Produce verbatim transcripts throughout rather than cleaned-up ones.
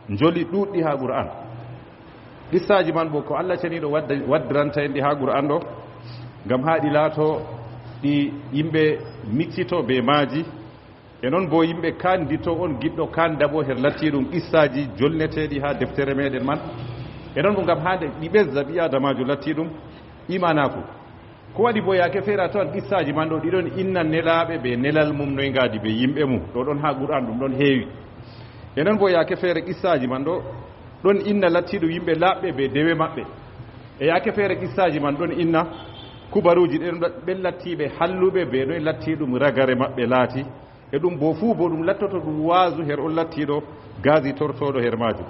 Njoli ɗuuɗɗi haa Qur'an. Qissaaji man bo ko Allah ceniiɗo wadda-, waddiranta en ɗi haa Qur'an ɗo, ngam haa ɗi laato ɗi yimɓe miccito bee maaji. E non bo yimɓe kandito on giɗɗo kanda bo her lattiiɗum qissaaji jolneteeɗi haa deftere meɗen man. E non bo ngam haa nde ɗi ɓesda ɓii aadamaajo lattiiɗum imanaaku. Ko waɗi bo yaake feere a tawan qissaaji man ɗo ɗi ɗon inna nelaaɓe be nelal mum noy ngaadi be yimɓe mum. Ɗo ɗon haa Qur'an ɗum ɗon heewi. E non bo yaake feere qissaaji man ɗo ɗon inna lattiiɗum yimɓe laaɓɓe be dewe maɓɓe. E yaake feere qissaaji man ɗon inna kubaruuji ɗen ɓen lattiiɓe halluɓe be noy lattiiɗum ragare maɓɓe laati. E ɗum bo fuu bo ɗum lattoto ɗum waazu her on lattiiɗo gaazi tortooɗo her maajum.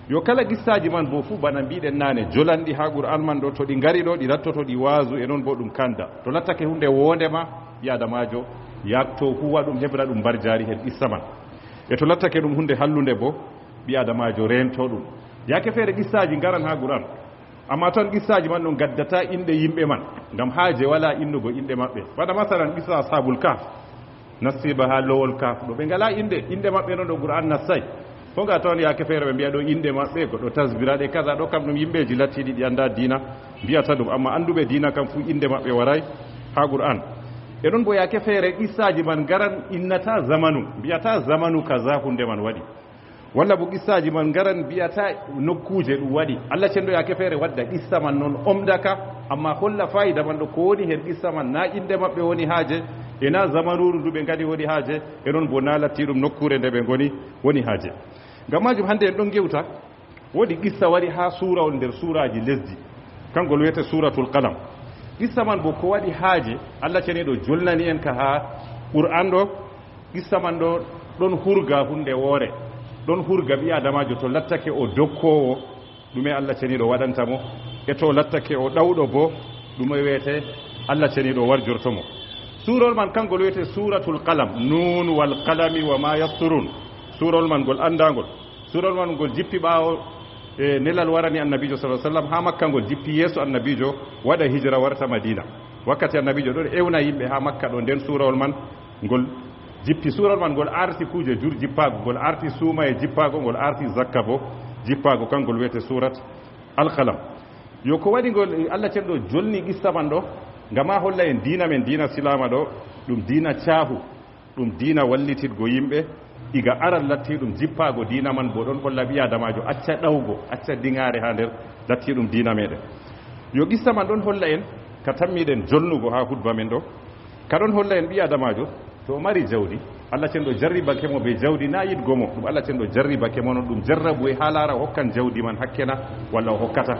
Yo kala qissaaji man bo fuu bana mbiɗen naane jolanɗi haa Qur'an man ɗo to ɗi ngari ɗo ɗi lattoto ɗi waazu e non bo ɗum kanda. To lattake huunde woonde ma ɓii aadamaajo yakto huwa ɗum heɓra ɗum mbarjaari her qissa man. E to lattake ɗum huunde hallunde bo ɓii aadamaajo reento ɗum. Yaake feere qissaaji ngaran haa Qur'an. Amma ton qissaaji man ɗon gaddata inɗe yimɓe man, ngam haaje walaa innugo inɗe maɓɓe. Bana masalan qissa Ashaabul Kahf, nastiiba haa lowol Kahf ɗo. Ɓe ngalaa inɗe, inɗe maɓɓe non ɗo Qur'an nassay. Ko nga ton yaake feere ɓe mbi'a ɗo inɗe maɓɓe, goɗɗo tasbira ɗe kaza ɗo, kam ɗum yimɓeeji lattiiɗi ɗi anndaa diina mbi'ata ɗum, amma annduɓe diina kam fuu inɗe maɓɓe waray haa Qur'an. E non bo yaake feere qissaaji man ngaran innata zamanu, mbi'ata zamanu kaza huunde man waɗi. Walla bo qissaaji man ngaran mbi'ata nokkuuje ɗum waɗi. Allah cenɗo yaake feere wadda qissa man non omdaka, amma holla faayida man ɗo ko woni her qissa man, na innde maɓɓe woni haaje, e na zamanuuru ndu ɓe ngadi woni haaje, e non bo na lattiiɗum nokkuure nde ɓe ngoni woni haaje. Ngam maajum hannde en ɗon ngewta, woodi qissa wari haa suurawol nder suuraaji lesdi, kangol wiyete Suuratul Qalam. Qissa man bo ko waɗi haaje, Allah ceniiɗo jolnani en ka haa Qur'an ɗo, qissa man ɗo ɗon hurga huunde woore, ɗon hurga ɓii aadamaajo to lattake o dokkoowo, ɗume Allah ceniiɗo waɗanta mo, e to lattake o ɗawɗo bo, ɗume wiyete Allah ceniiɗo warjorto mo. Suurawol man kangol wiyete Suuratul Qalam, Nuun wal qalami wa ma yasturun. Suurawol man ngol anndaangol. Suurawol man ngol jippi ɓaawo, e, nelal warani Annabiijo sallallahu alaihi wasallam haa Makka, ngol jippi yeeso Annabiijo waɗa hijira warta Madiina. Wakkati Annabiijo ɗon ewna yimɓe haa Makka ɗo, nden suurawol man ngol jippi. Suurawol man ngol arti kuuje jur jippaago, ngol arti suumaye jippaago, ngol arti zakka bo jippaago, kangol wiyete Suurat Al-Qalam. Yo ko waɗi ngol, Allah cenɗo jolni qissa man ɗo, ngam haa holla en diina men, diina Silaama ɗo, ɗum diina caahu. Ɗum diina wallititgo yimɓe, iga aran lattiiɗum jippaago diina man, bo ɗon holla ɓii aadamaajo acca ɗawgo, acca diŋaare haa nder lattiiɗum diina meɗen. Yo qissa man ɗon holla en, ka tammiɗen jolnugo haa hudba men ɗo, ka ɗon holla en ɓii aadamaajo, to o mari jawdi, Allah cenɗo jarribake mo be jawdi, na yiɗgo mo, ɗum Allah cenɗo jarribake mo non, ɗum jarrabuwe haa laara o hokkan jawdi man hakke na, walla o hokkata.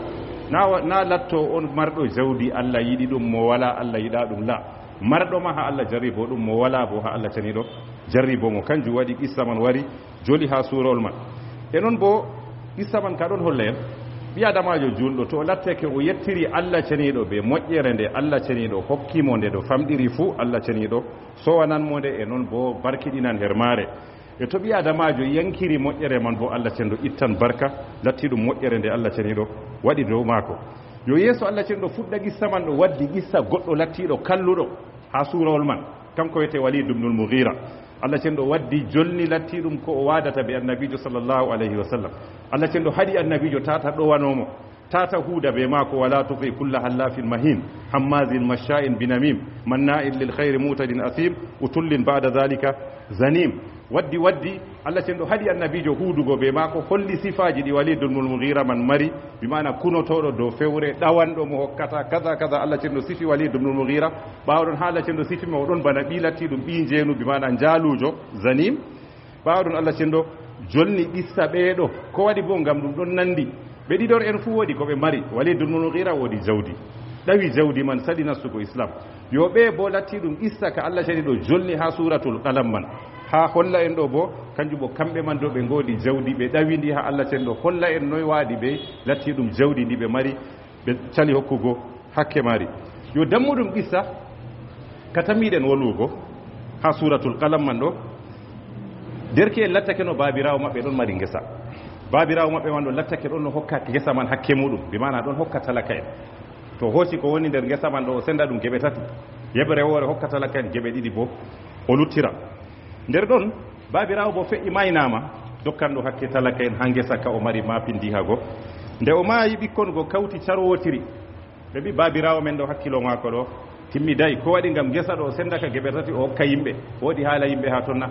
Na wa-, na latto on marɗo jawdi Allah yiɗi ɗum, mo walaa Allah yiɗa ɗum, la. Marɗo ma haa Allah jarribo ɗum, mo walaa bo haa Allah ceniiɗo jarribo mo. Kanjum waɗi qissa man wari joli haa suurawol man. E non bo qissa man ka ɗon holla en, ɓii aadamaajo juulɗo, to o lattake o yettiri Allah ceniiɗo be moƴƴere nde Allah ceniiɗo hokki mo, nde ɗo famɗiri fuu, Allah ceniiɗo sowanan mo nde, e non bo barkiɗinan her maare. E to ɓii aadamaajo yankiri moƴƴere man bo, Allah cenɗo ittan barka lattiiɗum moƴƴere nde Allah ceniiɗo waɗi dow maako. Yo yeeso Allah cenɗo fuɗɗa qissa man ɗo, waddi qissa goɗɗo lattiiɗo kalluɗo haa suurawol man. Kanko wiyete Walid ibnul Mughira. Allah cenɗo waddi jolni lattiiɗum ko o waadata be Annabiijo sallallahu alayhi wa sallam. Allah cenɗo haɗi Annabiijo tata ɗowano mo, tata huuda be maako, wala tuti kulla hallafin mahin, hammazin masha'in binamim, manna'in lil khayri mu'tadin asim, utullin ba'da dhalika zanim. Waddi, waddi, Allah cenɗo haɗi Annabiijo huudugo be maako, holli sifaaji ɗi Walid ibnul Mughira man mari, bi maana kunotooɗo dow fewre, ɗawanɗo mo hokkata, kaza, kaza, Allah cenɗo sifi Walid ibnul Mughira, ɓaawo ɗon haa Allah cenɗo sifi mo, o ɗon bana ɓii lattiiɗum, ɓii njeenu, bi maana njaaluujo, zanim. Ɓaawo ɗon Allah cenɗo jolni qissa ɓeeɗo, ko waɗi bo ngam ɗum ɗon nandi. Ɓe ɗiɗo en fuu woodi ko ɓe mari, Walid ibnul Mughira woodi jawdi, ɗawi jawdi man, saɗi nastugo Islam. Yo ɓe bo lattiiɗum qissa ka Allah ceniiɗo jolni haa Suuratul Qalam man, haa holla en ɗo bo, kanjum bo kamɓe man ɗo ɓe ngoodi jawdi, ɓe ɗawi ndi haa Allah cenɗo holla en noy waɗi ɓe lattiiɗum jawdi ndi ɓe mari, ɓe cali hokkugo hakke maari. Yo dammuɗum qissa ka tammiɗen wolwugo haa Suuratul Qalam man ɗo, derke'en lattake no baabiraawo maɓɓe ɗon mari ngesa. Baabiraawo maɓɓe man ɗo lattake ɗon no hokka ngesa man hakke muɗum, bi maana ɗon hokka talaka'en. To hooci ko woni nder ngesa man ɗo, o senda ɗum geɓe tati. Yeɓre woore hokka talaka'en, geɓe ɗiɗi bo o luttira. Nder ɗon, baabiraawo bo fe'i maynaama, Dokkanɗo hakke talaka en haa ngesa ka o mari maapindi haa go. Nde o maayi, ɓikkon go kawti carwootiri. Ɓe mbi, "Baabiraawo men ɗo, hakkilo maako ɗo timmiday. Ko waɗi ngam ngesa ɗo o senda ka geɓe tati o hokka yimɓe? Woodi haala yimɓe haa ton na?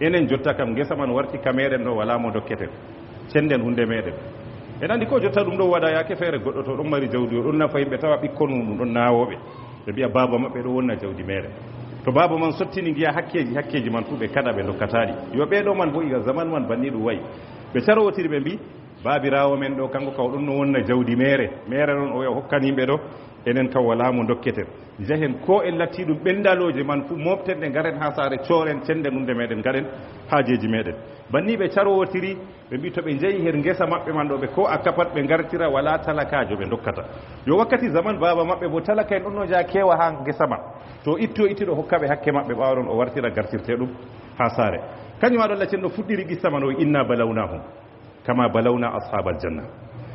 Enen jotta kam ngesa man warti ka meɗen ɗo, walaa mo dokketen. Cenden hunde meɗen." En andi ko jotta ɗum ɗo waɗa yaake feere goɗɗo to ɗon mari jawdi, o ɗon nafa yimɓe, tawa ɓikkon mum ɗum ɗon naawooɓe. Ɓe mbiya baaba maɓɓe ɗo wonna jawdi meere. To baaba man sottini ngiya hakkeeji, hakkeeji man fuu ɓe kaɗa ɓe ndokkataɗi. Yo ɓee ɗo man bo iga zaman man banni ɗum wayi. Ɓe carwotiri ɓe mbi, "Baabiraawo men ɗo, kanko ka o ɗon no wonna jawdi meere. Meere ɗon o wiya o hokkan yimɓe ɗo, enen kam walaa mo dokketen. Njahen ko en latti ɗum ɓendalooje man fuu moften ɗe ngaren haa saare cooren cende nunde meɗen ngaɗen haajeeji meɗen." Banni ɓe carwotiri, ɓe mbi to ɓe njehi her ngesa maɓɓe man ɗo ɓe ko a kapat ɓe ngartira walaa talakaajo ɓe ndokkata. Yo wakkati zaman baaba maɓɓe bo talaka en ɗon no njaha keewa haa ngesa man. To itto ittiɗo hokka ɓe hakke maɓɓe ɓaawo ɗon o wartira gartirte ɗum haa saare. Kanjum waɗi Allah cenɗo fuɗɗiri qissa man o inna balawnahum kama balawna ashabal janna.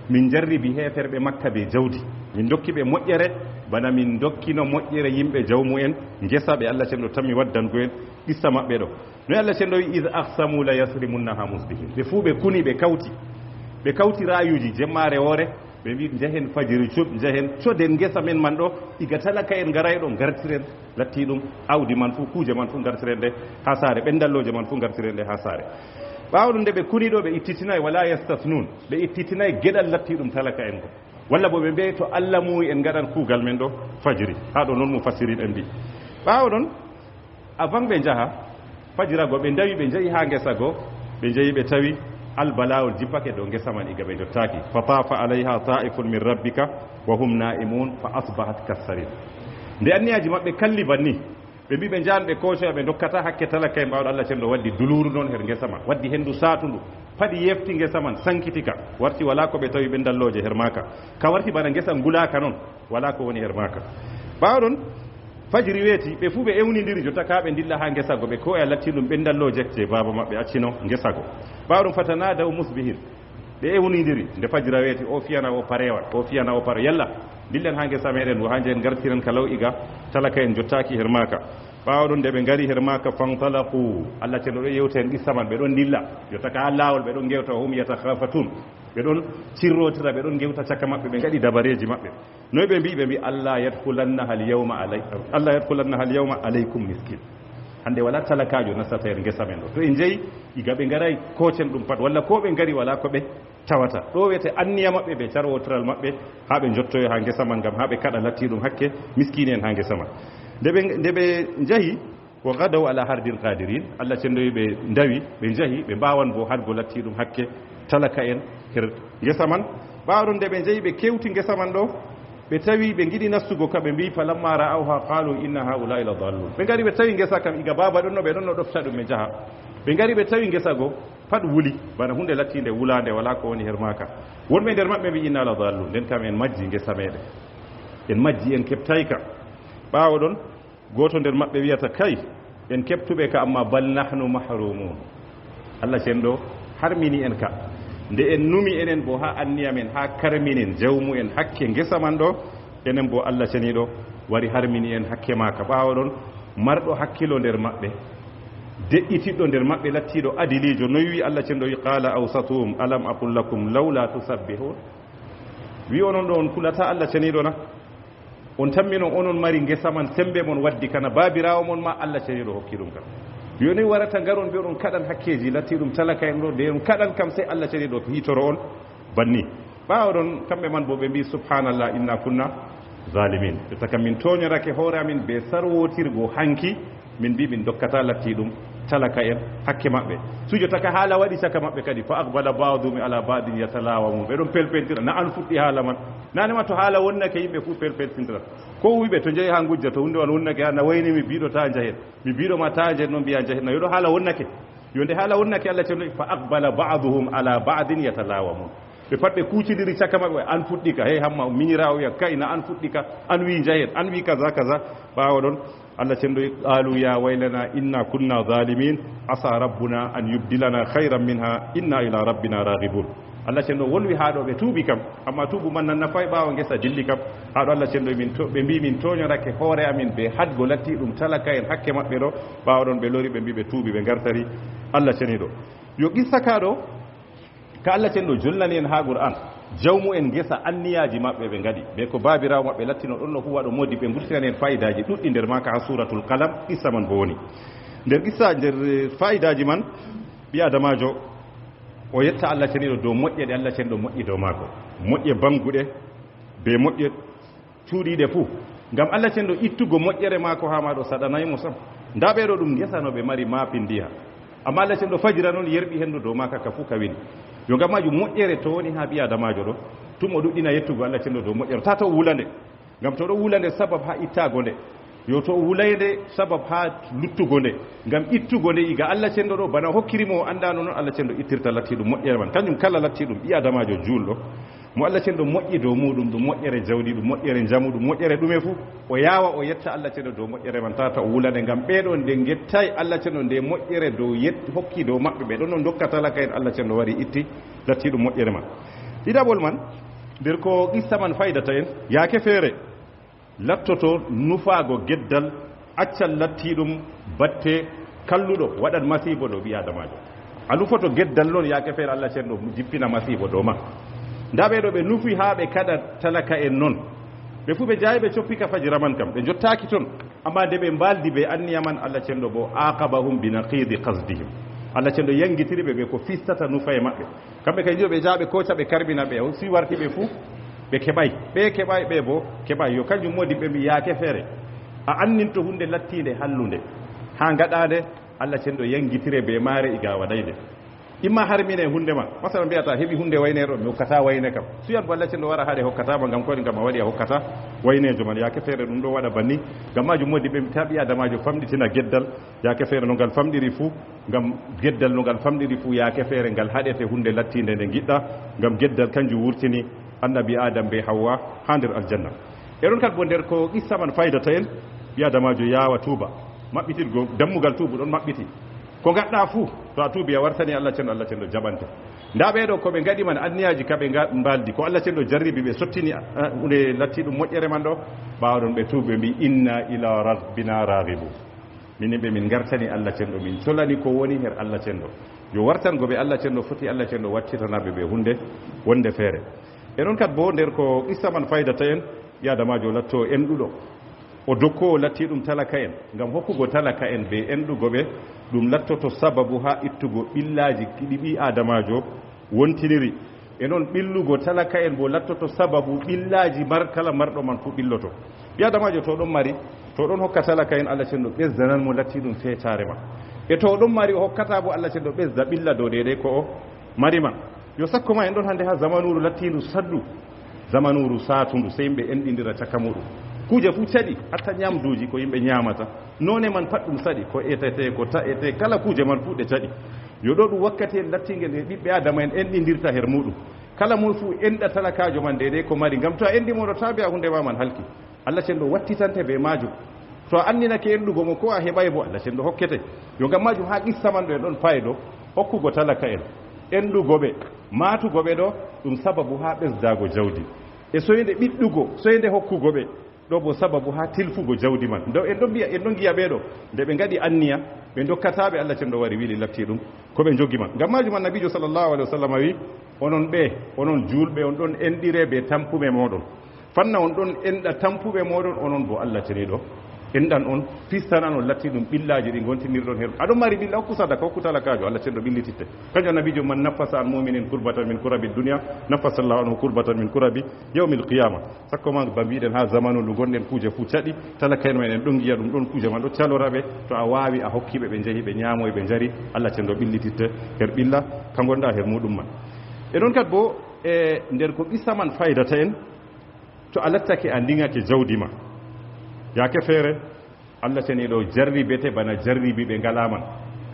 Min jarribi heeferɓe Makka be jawdi. Min dokki ɓe moƴƴere, bana min dokkino moƴƴere yimɓe jawmu'en ngesa ɓe Allah cenɗo tammi waddango en qissa maɓɓe ɗo. No Allah cenɗo wi, "Iz aqsamu la yasrimunnaha musbihin." Ɓe fuu ɓe kuni, ɓe kawti. Ɓe kawti ra'ayuji jemmaare woore, ɓe mbi, "Njahen fajiri cuup, njahen coden ngesa men man ɗo, iga talaka en ngaray ɗo ngartiren." Latti ɗum awdi man fuu, kuuje man fuu ngartiren ɗe haa saare, ɓendallooje man fuu ngartiren ɗe haa saare. Ɓaawo ɗum nde ɓe kuni ɗo, ɓe ittitinay, wala yastasnun, ɓe ittitinay geɗal latti ɗum talaka en ko. Walla bo ɓe mbi'ay, "To Allah muuyi en ngaɗan kuugal men ɗo fajiri." Haa ɗo non mufassirin en mbi. Ɓaawo ɗon, avant ɓe njaha, fajira go ɓe ndawi, ɓe njahi haa ngesa go, ɓe njahi ɓe tawi albala'ul jippake dow ngesa man iga ɓe njottaaki. "Fa tafa alayha ta'ifun min rabbika wa hum na'imun fa asbahat kassarim." Nde anniyaaji maɓɓe kalli banni, ɓe mbi ɓe njahan ɓe koocoya, ɓe ndokkata hakke talaka en, ɓaawo ɗo Allah cenɗo waddi duluuru non her ngesa man, waddi hendu saatundu, paɗi yefti ngesa man, sankiti ka, warti walaa ko ɓe tawi ɓendallooje her maaka. Ka warti bana ngesa ngulaaka non, walaa ko woni her maaka. Ɓaawo ɗon, fajiri weeti, ɓe fuu ɓe ewnindiri jotta ka ɓe ndilla haa ngesa go, ɓe kooya latti ɗum ɓendallooje je baaba maɓɓe accino ngesa go. Ɓaawo ɗon, fatanadaw musbihin. Ɓe ewnindiri, nde fajira weeti, o fiyana o pareewal, o fiyana o pareewal. Yalla, ndillen haa ngesa meɗen, wo haa njahen ngartiren ka law iga talaka en jottaaki her maaka. Ɓaawo ɗon, nde ɓe ngari her maaka, fantalaqu. Allah cenɗo ɗo yewta en qissa man, ɓe ɗon ndilla. Jotta ka haa laawol, ɓe ɗon ngewta, hum yatakhafatun. Ɓe ɗon cirrotira, ɓe ɗon ngewta caka maɓɓe, ɓe ngaɗi dabareeji maɓɓe. Noy ɓe mbi? Ɓe mbi, "Allah yadkhulannaha al-yawma alay-, Allah yadkhulannaha al-yawma alaykum miskin." Hande wala talakaajo nastata her ngesa men ɗo. To en njehi, iga ɓe ngaray kooten ɗum pat, walla ko ɓe ngari wala ko ɓe tawata. Ɗo wiyete anniya maɓɓe be carwotiral maɓɓe, haa ɓe njottoyo haa ngesa man, ngam haa ɓe kaɗa latti ɗum hakke miskiini en haa ngesa man. Nde ɓe, nde ɓe njahi, wa ghadaw ala hardin qadirin, Allah cenɗo wi ɓe ndawi, ɓe njahi, ɓe mbaawan bo haɗgo latti ɗum hakke talaka en her ngesa man. Ɓaawo ɗon nde ɓe njahi, ɓe kewti ngesa man ɗo, ɓe tawi ɓe ngiɗi nastugo ka, ɓe mbi, "Falamma ra'awha qalu inna ha'ula'i ladallun." Ɓe ngari ɓe tawi ngesa kam, iga baaba ɗon no, ɓe ɗon no ɗofta ɗum ɓe njaha. Ɓe ngari ɓe tawi ngesa go, pat wuli, bana hunde lattiinde wulaande, walaa ko woni her maaka. Wonɓe nder maɓɓe mbi, "Inna ladallun, nden kam en majji ngesa meɗen. En majji, en keɓtay ka." Ɓaawo ɗon, gooto nder maɓɓe wiyata, "Kay, en keɓtuɓe ka, amma bal nahnu mahrumun." Allah cenɗo harmini en ka. Nde en numi enen bo haa anniya men, haa karminen jawmu en hakke ngesa man ɗo, enen bo Allah ceniiɗo wari harmini en hakke maaka. Ɓaawo ɗon, marɗo hakkilo nder maɓɓe, de'itiɗɗo nder maɓɓe, lattiiɗo adiliijo, noy wi Allah cenɗo wi, "Qala awsatuhum, alam aqul lakum lawla tusabbihun?" Wi, "Onon ɗo on kulata Allah ceniiɗo na? On tammi non onon mari ngesa man, sembe mon waddi kana, baabiraawo mon ma Allah ceniiɗo hokki ɗum kan. Yoni warata ngaron mbi'oɗon kaɗan hakkeeji, latti ɗum talaka en ɗo, nde on kaɗan kam, sey Allah ceniiɗo hitoro on banni." Ɓaawo ɗon, kamɓe man bo ɓe mbi, "Subhanallah, inna kunna zalimin." Ɓe taka min tooñorake hoore amin be sarwotirgo hanki, min mbi min dokkata latti ɗum talaka en hakke maɓɓe. Sujo taka haala waɗi caka maɓɓe kadi, "Fa aqbala ba'duhum ala ba'din yatalawamun." Ɓe ɗon pelpentira, na an fuɗɗi haala man. Nane ma to haala wonnake, yimɓe fuu pelpentira. Ko wiɓe to njehi haa ngujja, to hunde on wonnake, na wayni mi biɗo ta njahen. Mi biɗo ma ta njahen, non mbiya njahen. Na yo ɗo haala wonnake. Yo nde haala wonnake, Allah cenɗo, "Fa aqbala ba'duhum ala ba'din yatalawamun." Ɓe pat ɓe kuucidiri caka maɓɓe, "An fuɗɗi ka, hey Hamma, miñiraawo wiya, kay na an fuɗɗi ka, an wi njahen, an wi kaza, kaza." Ɓaawo ɗon, Allah cenɗo, "Qalu ya waylana inna kunna zalimin, asa rabbuna an yubdilana khayran minha, inna ila rabbina raghibun." Allah cenɗo wolwi haa ɗo ɓe tuubi kam, amma tuubu man nan nafay ɓaawo ngesa dilli kam. Haa ɗo Allah cenɗo min to-, ɓe mbi min tooñorake hoore amin be haɗgo latti ɗum talaka en hakke maɓɓe ɗo. Ɓaawo ɗon ɓe lori, ɓe mbi ɓe tuubi, ɓe ngartari Allah ceniiɗo. Yo qissa kaa ɗoo, ka Allah cenɗo jolnani en haa Qur'an, jawmu en ngesa anniyaaji maɓɓe ɓe ngaɗi, ɓe ko baabiraawo maɓɓe lattino ɗon no huwa ɗo, moodi ɓe ngurtinani en faayidaaji ɗuɗɗi nder maaka haa Suuratul Qalam, qissa man bo woni. Nder qissa, nder, eh, faayidaaji man, ɓii Aadamaajo, o yetta Allah cenɗo dow moƴƴe ɗe Allah cenɗo moƴƴi dow maako. Moƴƴe bannguɗe, be moƴƴe cuuɗiiɗe fuu. Ngam Allah cenɗo ittugo moƴƴere maako haa maaɗo saɗanaay mo sam. Ndaa ɓee ɗo ɗum ngesa no ɓe mari maapindiha. Ammaa Allah cenɗo fajira non yerɓi henndu dow maaka ka fuu ka weli. Yo ngam maajum moƴƴere to woni haa ɓii Aadamaajo ɗo, tum o ɗuɗɗina yettugo Allah cenɗo dow moƴƴere. Taa to o wula nde. Ngam to ɗo wula nde sabab haa ittaago nde. Yo to o wulay nde sabab haa luttugo nde. Ngam ittugo nde iga Allah cenɗo ɗo, bana o hokkiri mo o anndaano non Allah cenɗo ittirta lattiiɗum moƴƴere man. Kanjum kala lattiiɗum ɓii Aadamaajo juulɗo. Mo Allah cenɗo moƴƴi dow muuɗum, ɗum moƴƴere jawdi, ɗum moƴƴere njamu, ɗum moƴƴere ɗume fuu, o yaawa o yetta Allah cenɗo dow moƴƴere man, tata o wulane, ngam ɓee ɗon nde ngettaay Allah cenɗo nde moƴƴere dow yet-, hokki dow maɓɓe, ɓe ɗon no ndokka talaka en, Allah cenɗo wari itti, latti ɗum moƴƴere man. Ɗiɗaɓol man, nder ko qissa man faydata en, yaake feere, lattoto nufaago geddal, accan lattiiɗum batte kalluɗo, waɗan masiibo dow ɓii Aadamaajo. A nufoto geddal non, yaake feere Allah cenɗo jippina masiibo dow ma. Ndaa ɓee ɗo ɓe nufi haa ɓe kaɗa talaka en non. Ɓe fuu ɓe jaayi ɓe coppi ka fajira man kam, ɓe njottaaki ton. Ammaa nde ɓe mbaaldi bee anniya man, Allah cenɗo boo aqabahum bi naqidi qasdihim. Allah cenɗo yangitiri ɓe bee ko fistata nufaye maɓɓe. Kamɓe kay njiɗo ɓe jaaɓe kooca ɓe karbina ɓe, o si warti ɓe fuu, ɓe keɓay. Ɓe keɓay, ɓe boo keɓay. Yo kanjum moodi ɓe mbi yaake feere. A anninto huunde lattiinde hallunde. Haa ngaɗaande, Allah cenɗo yangitire bee maare iga waɗayde. Imma harmine huunde ma. Masalan mbiyata heɓi huunde wayne ɗo, mi hokkata wayne kam. Suyan bo Allah cenɗo wara haade hokkata ma ngam ko waɗi ngam a waɗi a hokkata waynejo man. Yaake feere ɗum ɗo waɗa banni. Ngam maajum moodi ɓe mbi ta ɓii Aadamaajo famɗitina geddal. Yaake feere no ngal famɗiri fuu, ngam geddal no ngal famɗiri fuu, yaake feere ngal haɗete huunde lattiinde nde ngiɗɗa, ngam geddal kanjum wurtini annabi Aadam bee Hawwa haa nder aljanna. E ɗon kadi bo nder ko qissa man faydata en, ɓii Aadamaajo yaawa tuuba. Maɓɓitirgo dammugal tuubu ɗon maɓɓiti. Ko ngaɗɗa fuu, to a tuubi a wartani Allah cenɗo, Allah cenɗo jaɓante. Ndaa ɓee ɗo ko ɓe ngaɗi man anniyaaji ka ɓe nga-, mbaaldi, ko Allah cenɗo jarribi ɓe sottini, ah, huunde latti ɗum moƴƴere man ɗo, ɓaawo ɗon ɓe tuubi ɓe mbi inna ila rabbina raghibun. Minin ɓe min ngartani Allah cenɗo, min colani ko woni her Allah cenɗo. Yo wartango ɓe Allah cenɗo foti, Allah cenɗo wattitana ɓe ɓe huunde wonde feere. E non kadi bo nder ko qissa man faydata en, ɓii Aadamaajo latto enɗuɗo. O dokkoowo latti ɗum talaka en, ngam hokkugo talaka en bee enɗugo ɓe, ɗum lattoto sababu haa ittugo ɓillaaji ɗi ɓii Aadamaajo wontiniri. E non ɓillugo talaka en boo lattoto sababu ɓillaaji mar-, kala marɗo man fuu ɓilloto. Ɓii Aadamaajo to ɗon mari, to ɗon hokka talaka en, Allah cenɗo ɓesdanan mo latti ɗum feetaare ma. E to ɗon mari, o hokkata boo Allah cenɗo ɓesda ɓilla dow deydey ko o mari man. Yo sakko ma en ɗon hannde haa zamanuuru lattiindu saddu. Zamanuuru saatundu, sey yimɓe enɗindira caka muuɗum. Kuuje fuu caɗi, hatta nyamduuji ko yimɓe nyaamata. Noone man pat ɗum saɗi, ko etete, ko ta'ete, kala kuuje man fuu ɗe caɗi. Yo ɗo ɗum wakkati en lattiingel e ɓiɓɓe Aadama en enɗindirta her muuɗum. Kala moy fuu enɗa talakaajo man deydey ko mari, ngam to a enɗi mo ɗo, taa mbi'a huunde ma man halki. Allah cenɗo wattitante bee maajum. To a anninake enɗugo mo, ko a heɓay boo, Allah cenɗo hokkete. Yo ngam maajum haa qissa man ɗo en ɗon faydo hokkugo talaka en, enɗugo ɓe, maatugo ɓe ɗo, ɗum sababu haa ɓesdaago jawdi. E soynde ɓiɗɗugo, soynde hokkugo ɓe, ɗo boo sababu haa tilfugo jawdi man. Ndo en ɗon mbi'a, en ɗon ngi'a ɓee ɗo, nde ɓe ngaɗi anniya, ɓe ndokkataa ɓe, Allah cenɗo wari wili latti ɗum ko ɓe njogi man. Ngam maajum Annabiijo sallallahu alaihi wasallam wi, onon ɓe, onon juulɓe, on ɗon enɗire bee tampuɓe mooɗon. Fanna on ɗon enɗa tampuɓe mooɗon, onon boo Allah ceniiɗo enɗan on, fistanan on latti ɗum ɓillaaji ɗi ngontinirɗon her. Aɗon mari ɓilla, hokku sadaka, hokku talakaajo, Allah cenɗo ɓillititte. Kanjum Annabiijo, man naffasa an mu'minin kurbatan min kurabi dunya, naffasa Allahu anhu kurbatan min kurabi yawmil qiyama. Sakko ma ba mbiɗen haa zamanu ndu ngonɗen, kuuje fuu caɗi, talaka en men en ɗon ngi'a ɗum ɗon, kuuje man ɗo calora ɓe, to a waawi a hokki ɓe, ɓe njehi ɓe nyaamoy ɓe njari, Allah cenɗo ɓillititte her ɓilla ka ngonɗa her muuɗum man. E non kadi boo, e nder ko qissa man faydata en, to a lattake a ndiŋake jawdi ma, yaake feere, Allah ceniiɗo jarribete bana jarribi ɓe ngalaa man.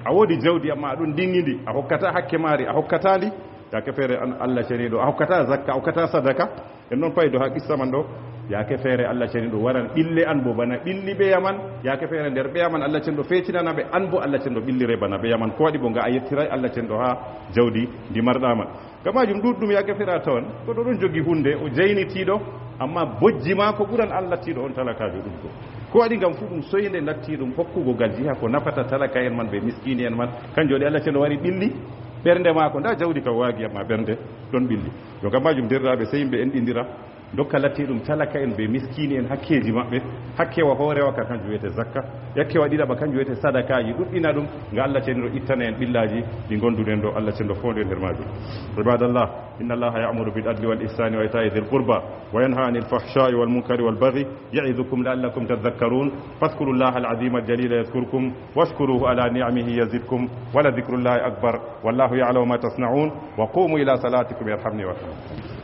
A woodi jawdi, ammaa a ɗon ndiŋi ndi, a hokkataa hakke maari, a hokkataa ndi, yaake feere an Allah ceniiɗo, a hokkataa zakka, a hokkataa sadaka. En ɗon faydo haa qissa man ɗo, yaake feere Allah ceniiɗo waran ɓille an boo bana ɓilli ɓeya man, yaake feere nder ɓeya man Allah ceniiɗo feetinana ɓe, an boo Allah ceniiɗo ɓillire bana ɓeya man. Ko waɗi boo nga a yettiray Allah ceniiɗo haa jawdi ndi marɗa man. Ngam maajum ɗuuɗɗum yaake feere a tawan goɗɗo ɗon jogi huunde, o jaynitiiɗo, ammaa bojji maako ɓuran an lattiiɗo on talakaajo ɗuɗgo. Ko waɗi? Ngam fuu ɗum soynde lattiiɗum hokkugo ngal jiha ko nafata talaka en man bee miskiini en man. Kanjum waɗi Allah ceniiɗo wari ɓilli Ɓernde maako, nda jawdi kam waagi, amma ɓernde ɗon ɓilli. Yo ngam majum, deerɗiraaɓe, sey yimɓe enɗindira, dokka latti ɗum talaka en be miskiini en hakkeeji maɓɓe. Hakke wa hoorewa ka kanjum wiyete zakka, hakke wa ɗiɗaɓa kanjum wiyete sadakaaji, ɗuɗɗina ɗum, nga Allah cenɗo ittana en ɓillaaji ɗi ngonduɗen ɗo, Allah cenɗo foondu en her majum. Ibadallah, inna Allaha ya'muru bil adli wal ihsani wa ita'i dhil qurba wa yanha anil fahsha'i wal munkari wal baghi ya'idhukum la'allakum tadhakkarun. Fadhkurullaha al azima al jalila yadhkurkum washkuruhu ala ni'amihi yazidkum wa la dhikrullahi akbar. Wallahu ya'lamu ma tasna'un. Wa qumu ila salatikum yarhamni wa yarhamkum.